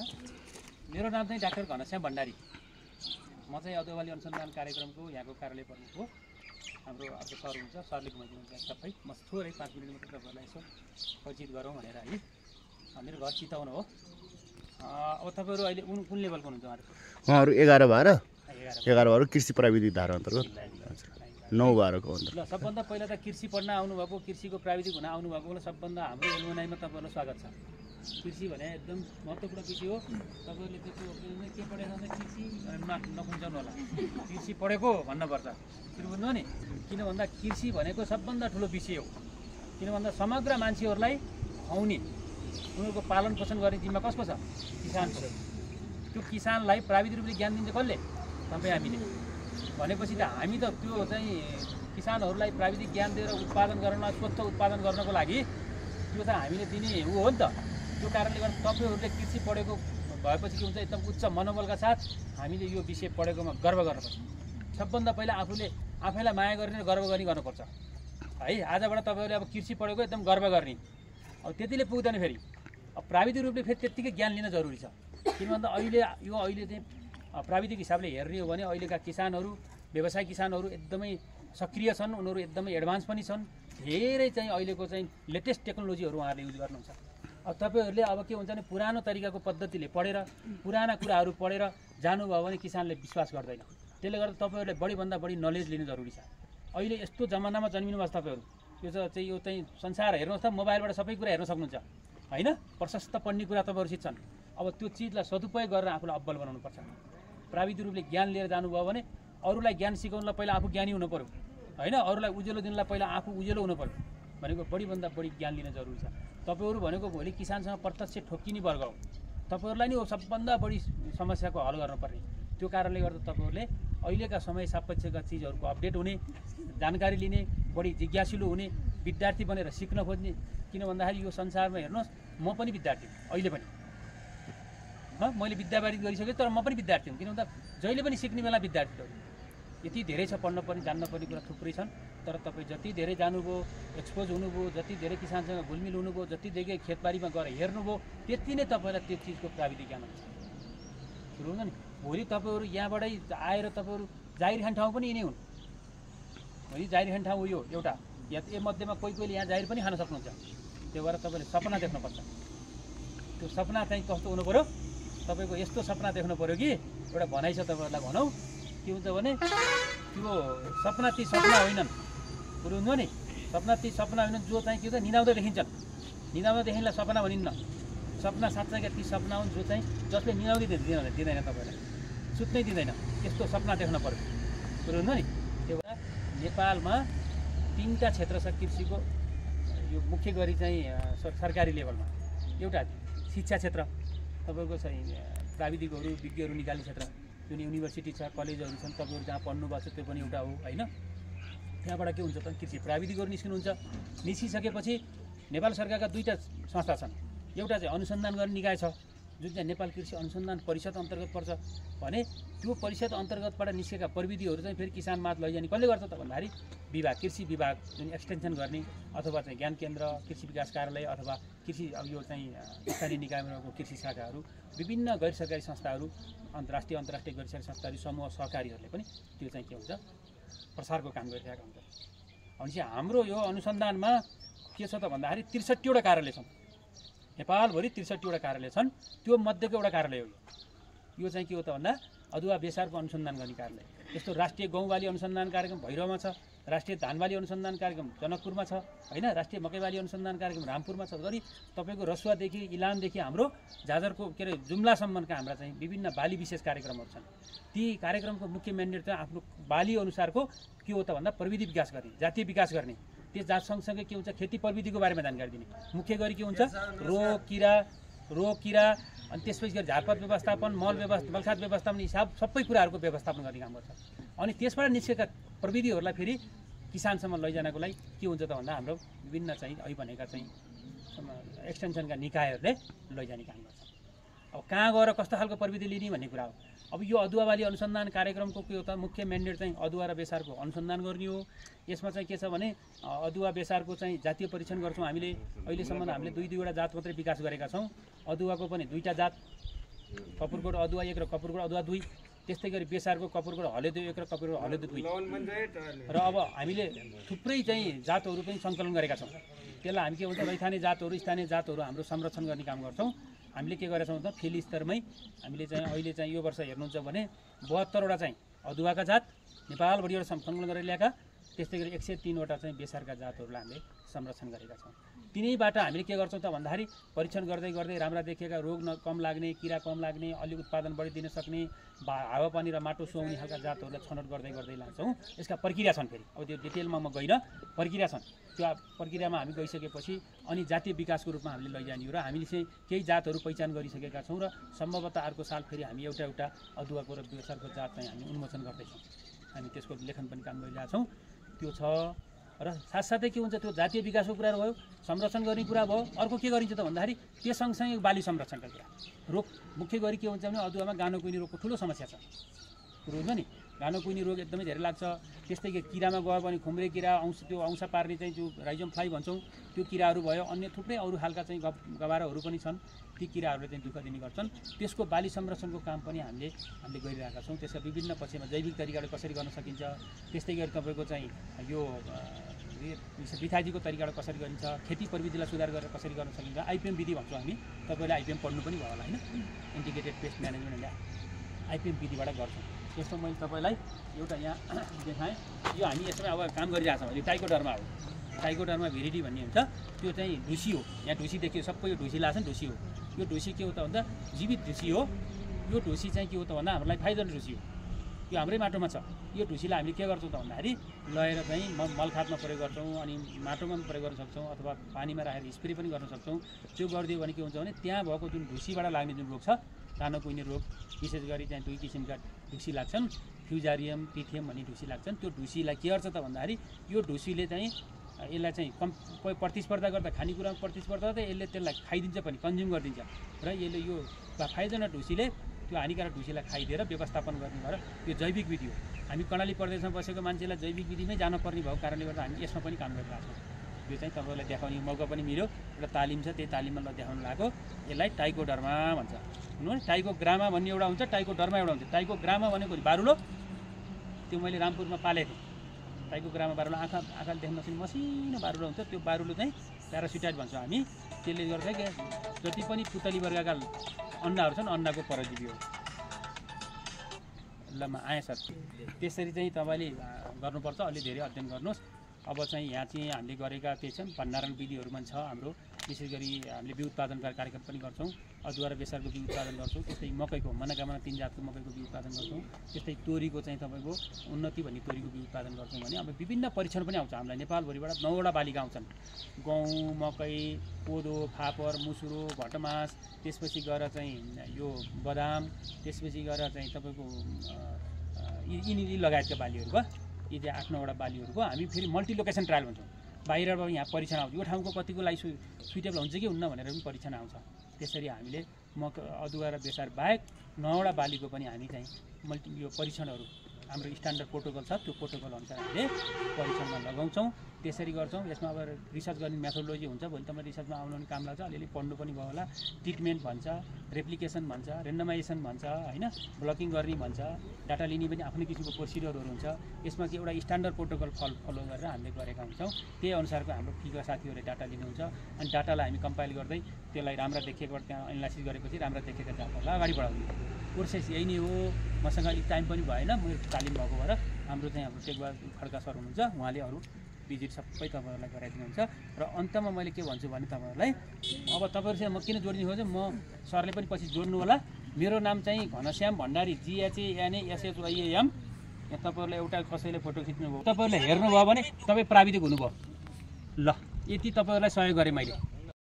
कार्यक्रममा। मेरो नाम चाहिँ डाक्टर घनश्याम भण्डारी। म चाहिँ अदुवा बाली अनुसन्धान कार्यक्रमको यहाँको कार्यालय प्रमुख हो। हाम्रो अर्को सर हुन्छ, सरले घुमाइदिनुहुन्छ सबै। म थोरै 5 मिनट मात्र तपाईँलाई यसो परिचित गरौँ भनेर है। मेरो घर चितवन हो। अब तपाईँहरू अहिले कुन लेभलको हुनुहुन्छ उहाँहरू 11 12 कृषि प्राविधिक धारा अन्तर्गत 9 12 को ल सबभन्दा पहिला त कृषि पढ्न आउनुभएको, कृषिको प्राविधिक हुन आउनुभएकोलाई सबभन्दा हाम्रो एलुमनाईमा तपाईँहरूलाई स्वागत छ। कृषि भने एकदम महत्त्वपूर्ण विषय हो। तपाईँहरूले त्यो के पढेको हुन्छ कृषि नकुन्जाउनु होला, कृषि पढेको भन्नुपर्छ। सुरु बुझ्नु नि, किन भन्दा कृषि भनेको सबभन्दा ठुलो विषय हो। किन भन्दा समग्र मान्छेहरूलाई खुवाउने, उनीहरूको पालन पोषण गर्ने जिम्मा कसको छ? किसानको। त्यो किसानलाई प्राविधिक रूपले ज्ञान दिन्छ कसले? तपाईँ हामीले। भनेपछि त हामी त त्यो चाहिँ किसानहरूलाई प्राविधिक ज्ञान दिएर उत्पादन गर्न, स्वस्थ उत्पादन गर्नको लागि त्यो त हामीले दिने हो नि त। त्यो कारणले गर्दा तपाईँहरूले कृषि पढेको भएपछि के हुन्छ, एकदम उच्च मनोबलका साथ हामीले यो विषय पढेकोमा गर्व गर्नुपर्छ। सबभन्दा पहिला आफैलाई माया गर्ने र गर्व गर्ने गर्नुपर्छ है। आजबाट तपाईँहरूले अब कृषि पढेको एकदम गर्व गर्ने। अब त्यतिले पुग्दैन, फेरि अब प्राविधिक रूपले फेरि त्यत्तिकै ज्ञान लिन जरुरी छ। किन भन्दा अहिले चाहिँ प्राविधिक हिसाबले हेर्ने हो भने अहिलेका किसानहरू, व्यवसाय किसानहरू एकदमै सक्रिय छन्, उनीहरू एकदमै एडभान्स पनि छन्। धेरै चाहिँ अहिलेको चाहिँ लेटेस्ट टेक्नोलोजीहरू उहाँहरूले युज गर्नुहुन्छ। अब तपाईँहरूले अब के हुन्छ भने पुरानो तरिकाको पद्धतिले पढेर, पुराना कुराहरू पढेर जानुभयो भने किसानले विश्वास गर्दैन। त्यसले गर्दा तपाईँहरूले बढीभन्दा बढी नलेज लिनु जरुरी छ। अहिले यस्तो जमानामा जन्मिनुभएको तपाईँहरू, यो चाहिँ संसार हेर्नुहोस् त, मोबाइलबाट सबै कुरा हेर्न सक्नुहुन्छ होइन। प्रशस्त पढ्ने कुरा तपाईँहरू सिक्छन्। अब त्यो चिजलाई सदुपयोग गरेर आफूलाई अब्बल बनाउनुपर्छ। प्राविधिक रूपले ज्ञान लिएर जानुभयो भने अरूलाई ज्ञान सिकाउनलाई पहिला आफू ज्ञानी हुनु पऱ्यो होइन। अरूलाई उज्यालो दिनलाई पहिला आफू उज्यालो हुनु पऱ्यो। भनेको बढीभन्दा बढी ज्ञान लिन जरुरी छ। तपाईँहरू भनेको भोलि किसानसँग प्रत्यक्ष ठोक्किने वर्ग हो। तपाईँहरूलाई नि सबभन्दा बढी समस्याको हल गर्नुपर्ने। त्यो कारणले गर्दा तपाईँहरूले अहिलेका समय सापेक्षका चिजहरूको अपडेट हुने, जानकारी लिने, बढी जिज्ञासुलु हुने, विद्यार्थी बनेर सिक्न खोज्ने। किन भन्दाखेरि यो संसारमा हेर्नुहोस्, म पनि विद्यार्थी अहिले पनि मैले विद्यावारिध गरिसकेँ, तर म पनि विद्यार्थी हुँ। किन भन्दा जहिले पनि सिक्ने बेला विद्यार्थी हो। यति धेरै छ, पढ्न पर्ने जान्न पर्ने कुरा थुप्रै छन्। तर तपाईँ जति धेरै जानुभयो, एक्सपोज हुनुभयो, जति धेरै किसानसँग घुलमिल हुनुभयो, जति धेरै खेतबारीमा गएर हेर्नुभयो, त्यति नै तपाईँलाई त्यो चिजको प्राविधिक ज्ञान हुन्छ। सुरु हुन्छ नि, भोलि तपाईँहरू यहाँबाटै आएर तपाईँहरू जाहिर खाने ठाउँ पनि यिनै हुन्। भोलि जाहिर खाने ठाउँ यो एउटा, या मध्येमा कोहीले यहाँ जाहिर पनि खान सक्नुहुन्छ। त्यो भएर तपाईँले सपना देख्नुपर्छ। त्यो सपना चाहिँ कस्तो हुनु पऱ्यो? तपाईँको यस्तो सपना देख्नु पऱ्यो कि एउटा भनाइ छ तपाईँहरूलाई, भनौँ के हुन्छ भने त्यो सपना ती सपना होइनन्। कुरो हुन्छ नि, सपना ती सपना होइनन् जो चाहिँ के हुन्छ निदाउँदै देखिन्छन्। निदाउँदै देखिनलाई सपना भनिन्न। सपना साँच्चैका ती सपना हुन् जो चाहिँ जसले निदाउँदै दिँदैन तपाईँलाई, सुत्नै दिँदैन। यस्तो सपना देख्न पऱ्यो। कुरो हुन्छ नि। त्यो भएर नेपालमा 3टा क्षेत्र छ कृषिको, यो मुख्य गरी चाहिँ सरकारी लेभलमा। एउटा शिक्षा क्षेत्र, तपाईँको चाहिँ प्राविधिकहरू, विज्ञहरू निकाल्ने क्षेत्र, जुन युनिभर्सिटी छ, कलेजहरू छन्, तपाईँहरू जहाँ पढ्नुभएको छ त्यो पनि एउटा हो होइन। त्यहाँबाट के हुन्छ त, कृषि प्राविधिकहरू निस्किनुहुन्छ। निस्किसकेपछि नेपाल सरकारका 2टा संस्था छन्। एउटा चाहिँ अनुसन्धान गर्ने निकाय छ, जुन चाहिँ नेपाल कृषि अनुसन्धान परिषद अन्तर्गत पर्छ। भने त्यो परिषद अन्तर्गतबाट निस्केका प्रविधिहरू चाहिँ फेरि किसानमाझ लैजाने कसले गर्छ त भन्दाखेरि विभाग, कृषि विभाग जुन एक्सटेन्सन गर्ने, अथवा चाहिँ ज्ञान केन्द्र, कृषि विकास कार्यालय, अथवा कृषि अब यो चाहिँ स्थानीय निकायहरूको कृषि शाखाहरू, विभिन्न गैर सरकारी संस्थाहरू, राष्ट्रिय अन्तर्राष्ट्रिय गैर सरकारी संस्थाहरू, समूह सहकारीहरूले पनि त्यो चाहिँ के हुन्छ प्रसारको काम गरिरहेका हुन्छ। भनेपछि हाम्रो यो अनुसन्धानमा के छ त भन्दाखेरि 63वटा कार्यालय छन्। नेपालभरि 63वटा कार्यालय छन्। त्यो मध्येको एउटा कार्यालय हो यो चाहिँ के हो त भन्दा अदुवा बेसारको अनुसन्धान गर्ने कार्यालय। यस्तो राष्ट्रिय गौँबाली अनुसन्धान कार्यक्रम भैरवमा छ, राष्ट्रिय धानबाली अनुसन्धान कार्यक्रम जनकपुरमा छ होइन, राष्ट्रिय मकैबाली अनुसन्धान कार्यक्रम रामपुरमा छ। गरी तपाईँको रसुवादेखि इलामदेखि हाम्रो जाजरको के अरे जुम्लासम्मका हाम्रा चाहिँ विभिन्न बाली विशेष कार्यक्रमहरू छन्। ती कार्यक्रमको मुख्य म्यान्डेट चाहिँ आफ्नो बाली अनुसारको के हो त भन्दा प्रविधि विकास गर्ने, जातीय विकास गर्ने। त्यस जात सँगसँगै के हुन्छ खेती प्रविधिको बारेमा जानकारी दिने। मुख्य गरी के हुन्छ रोग किरा अनि त्यसपछि गरी झारपात व्यवस्थापन, मलखात व्यवस्थापन, हिसाब सबै कुराहरूको व्यवस्थापन गर्ने काम गर्छ। अनि त्यसबाट निस्केका प्रविधिहरूलाई फेरि किसानसम्म लैजानको लागि के हुन्छ त भन्दा हाम्रो विभिन्न चाहिँ अहिले भनेका चाहिँ एक्सटेन्सनका निकायहरूले लैजाने काम गर्छ। अब कहाँ गएर कस्तो खालको प्रविधि लिने भन्ने कुरा हो। अब यो अदुवा बाली अनुसन्धान कार्यक्रमको के हो त मुख्य म्यान्डेट चाहिँ अदुवा र बेसारको अनुसन्धान गर्ने हो। यसमा चाहिँ के छ भने अदुवा बेसारको चाहिँ जातीय परीक्षण गर्छौँ हामीले। अहिलेसम्म हामीले 2-2वटा जात मात्रै विकास गरेका छौँ। अदुवाको पनि 2टा जात कपुरकोट अदुवा 1 र कपुरकोट अदुवा 2, त्यस्तै गरी बेसारको कपुरकोट हलेदो 1 र कपुरकोट हलेदो 2। र अब हामीले थुप्रै चाहिँ जातहरू पनि सङ्कलन गरेका छौँ। त्यसलाई हामी के भन्छ रैथाने जातहरू, स्थानीय जातहरू हाम्रो संरक्षण गर्ने काम गर्छौँ। हामीले के गरेका छौँ भन्दा फिल्ड स्तरमै हामीले चाहिँ अहिले चाहिँ यो वर्ष हेर्नुहुन्छ भने 72 वटा चाहिँ अदुवाका जात नेपालभरिबाट सङ्कलन गरेर ल्याएका, त्यस्तै गरी 103 वटा चाहिँ बेसारका जातहरूलाई हामीले संरक्षण गरेका छौँ। तिनैबाट हामीले के गर्छौँ त भन्दाखेरि परीक्षण गर्दै गर्दै राम्रा देखिएका रोग कम लाग्ने, किरा कम लाग्ने, अलि उत्पादन बढी दिन सक्ने, हावापानी र माटो सुहाउने खालका जातहरूलाई छनौट गर्दै गर्दै लान्छौँ। यसका प्रक्रिया छन्, फेरि अब त्यो डिटेलमा म गइनँ, प्रक्रिया छन्। त्यो प्रक्रियामा हामी गइसकेपछि अनि जातीय विकासको रूपमा हामीले लैजाने हो र हामीले चाहिँ केही जातहरू पहिचान गरिसकेका छौँ र सम्भवतः अर्को साल फेरि हामी एउटा अदुवाको र बेसारको जात चाहिँ हामी उन्मोचन गर्दैछौँ। हामी त्यसको लेखन पनि काम गरिरहेका छौँ। त्यो छ र साथसाथै के हुन्छ, त्यो जातीय विकासको कुरा भयो, संरक्षण गर्ने कुरा भयो। अर्को के गरिन्छ त भन्दाखेरि त्यो सँगसँगै बाली संरक्षणका कुरा, रोग मुख्य गरी के हुन्छ भने अदुवामा गानो कुहिने रोगको ठुलो समस्या छ। कुरो हुन्छ नि, गानो कुहिने रोग एकदमै धेरै लाग्छ। त्यस्तै किरामा गयो भने खुम्रे किरा, त्यो औँसा पार्ने चाहिँ जो राइजोम फ्लाई भन्छौँ त्यो किराहरू भयो, अन्य थुप्रै अरू खालका चाहिँ गबाराहरू पनि छन्, ती किराहरूले चाहिँ दुःख दिने गर्छन्। त्यसको बाली संरक्षणको काम पनि हामीले गरिरहेका छौँ। त्यसका विभिन्न पक्षमा जैविक तरिकाले कसरी गर्न सकिन्छ, त्यस्तै गरी तपाईँको चाहिँ यो विथाजीको तरिकाबाट कसरी गरिन्छ, खेती प्रविधिलाई सुधार गरेर कसरी गर्न सकिन्छ, आइपिएम विधि भन्छौँ हामी। तपाईँले आइपिएम पढ्नु पनि भयो होला होइन, इन्टिग्रेटेड पेस्ट म्यानेजमेन्ट आइपिएम विधिबाट गर्छौँ। त्यसमा मैले तपाईँलाई एउटा यहाँ देखाएँ। यो हामी यसमा अब काम गरिरहेको छौँ। यो टाइकोडर्मा हो, टाइकोडर्मा भेरिटी भन्ने हुन्छ। त्यो चाहिँ ढुसी हो, यहाँ ढुसी देखियो, सबै यो ढुसी लाग्छ नि, ढुसी हो। यो ढुसी के हो त भन्दा जीवित ढुसी हो। यो ढुसी चाहिँ के हो त भन्दा हामीलाई फाइदाजनक ढुसी हो। यो हाम्रै माटोमा छ। यो ढुसीलाई हामीले के गर्छौँ त भन्दाखेरि लगेर चाहिँ मलखातमा प्रयोग गर्छौँ, अनि माटोमा पनि प्रयोग गर्न सक्छौँ, अथवा पानीमा राखेर स्प्रे पनि गर्न सक्छौँ। त्यो गरिदियो भने के हुन्छ भने त्यहाँ भएको जुन ढुसीबाट लाग्ने जुन रोग छ, गानो कुहिने रोग, विशेष गरी चाहिँ 2 किसिमका ढुसी लाग्छन्, फ्युजारियम, टिथियम भन्ने ढुसी लाग्छन्। त्यो ढुसीलाई के गर्छ त भन्दाखेरि यो ढुसीले चाहिँ यसलाई चाहिँ प्रतिस्पर्धा गर्दा, खानेकुरामा प्रतिस्पर्धा गर्दा यसले त्यसलाई खाइदिन्छ पनि, कन्ज्युम गरिदिन्छ। र यसले यो फाइदाजनक ढुसीले त्यो हानिकारक ढुसीलाई खाइदिएर व्यवस्थापन गर्ने भएर यो जैविक विधि हो। हामी कर्णाली प्रदेशमा बसेको मान्छेलाई जैविक विधिमै जानुपर्ने भएको कारणले गर्दा हामी यसमा पनि काम गरिरहेको छौँ। यो चाहिँ तपाईँलाई देखाउने मौका पनि मिल्यो, एउटा तालिम छ, त्यही तालिममा देखाउनु लाग्यो। यसलाई टाइकोडर्मा भन्छ। हुनु टाइकोग्रामा भन्ने एउटा हुन्छ, टाइकोडर्मा एउटा हुन्छ। टाइकोग्रामा भनेको बारुलो, त्यो मैले रामपुरमा पालेको थिएँ। टाइकोग्रामा बारुलो आँखाले देख्न नसक्ने मसिनो बारुलो हुन्छ। त्यो बारुलो चाहिँ प्यारासिटाइड भन्छौँ हामी। त्यसले गर्दा कि जति पनि पुतली वर्गका अन्डाहरू छन्, अन्डाको परजीवी हो। ल म आएँ सर। त्यसरी चाहिँ तपाईँले गर्नुपर्छ, अलि धेरै अध्ययन गर्नुहोस्। अब चाहिँ यहाँ चाहिँ हामीले गरेका त्यही छन् भण्डारण विधिहरूमा छ हाम्रो। विशेष गरी हामीले बिउ उत्पादनका कार्यक्रम पनि गर्छौँ। अदुवा र बेसारको बिउ उत्पादन गर्छौँ। त्यस्तै मकैको मनोकामना 3 जातको मकैको बिउ उत्पादन गर्छौँ। त्यस्तै तोरीको चाहिँ तपाईँको उन्नति भन्ने तोरीको बिउ उत्पादन गर्छौँ भने अब विभिन्न परीक्षण पनि आउँछ हामीलाई। नेपालभरिबाट 9 वटा बालिका आउँछन्। गहुँ, मकै, कोदो, फापर, मुसुरो, भटमास, त्यसपछि गएर चाहिँ यो बदाम, त्यसपछि गएर चाहिँ तपाईँको यिनी लगायतका बालीहरू भयो। यी चाहिँ 8-9 वटा बालीहरूको हामी फेरि मल्टी लोकेसन ट्रायल भन्छौँ। बाहिरबाट यहाँ परीक्षण आउँछ, यो ठाउँको कतिको लागि सुइटेबल हुन्छ कि हुन्न भनेर पनि परीक्षण आउँछ। त्यसरी हामीले अदुवा र बेसार बाहेक 9 वटा बालीको पनि हामी चाहिँ यो परीक्षणहरू हाम्रो स्ट्यान्डर्ड प्रोटोकल छ, त्यो प्रोटोकल अनुसार हामीले परीक्षणमा लगाउँछौँ। त्यसरी गर्छौँ। यसमा अब रिसर्च गर्ने मेथोडोलोजी हुन्छ, भोलि तपाईँ रिसर्चमा आउनु पनि काम लाग्छ। अलिअलि पढ्नु पनि भयो होला। ट्रिटमेन्ट भन्छ, रेप्लिकेसन भन्छ, रेन्डमाइजेसन भन्छ, होइन, ब्लकिङ गर्ने भन्छ, डाटा लिने पनि आफ्नै किसिमको प्रोसिडरहरू हुन्छ। यसमा चाहिँ एउटा स्ट्यान्डर्ड प्रोटोकल फलो गरेर हामीले गरेका हुन्छौँ। त्यही अनुसारको हाम्रो फिगर साथीहरूले डाटा लिनुहुन्छ, अनि डाटालाई हामी कम्पाइल गर्दै त्यसलाई राम्रा देखिएकोबाट त्यहाँ एनालाइसिस गरेपछि राम्रा देखेका डाटालाई अगाडि बढाउने प्रोसेस यही नै हो। मसँग अलिक टाइम पनि भएन, मेरो तालिम भएको भएर हाम्रो टेकबहादुर खड्का सर हुनुहुन्छ, उहाँले अरू भिजिट सबै तपाईँहरूलाई गराइदिनुहुन्छ। र अन्तमा मैले के भन्छु भने तपाईँहरूलाई अब तपाईँहरूसँग म किन जोडिदिनु खोजेँ, म सरले पनि पछि जोड्नु होला। मेरो नाम चाहिँ घनश्याम भण्डारी, GHANASHYAM। यहाँ तपाईँहरूलाई एउटा कसैले फोटो खिच्नुभयो, तपाईँहरूले हेर्नुभयो भने तपाईँ प्राविधिक हुनुभयो। ल, यति तपाईँहरूलाई सहयोग गरेँ मैले।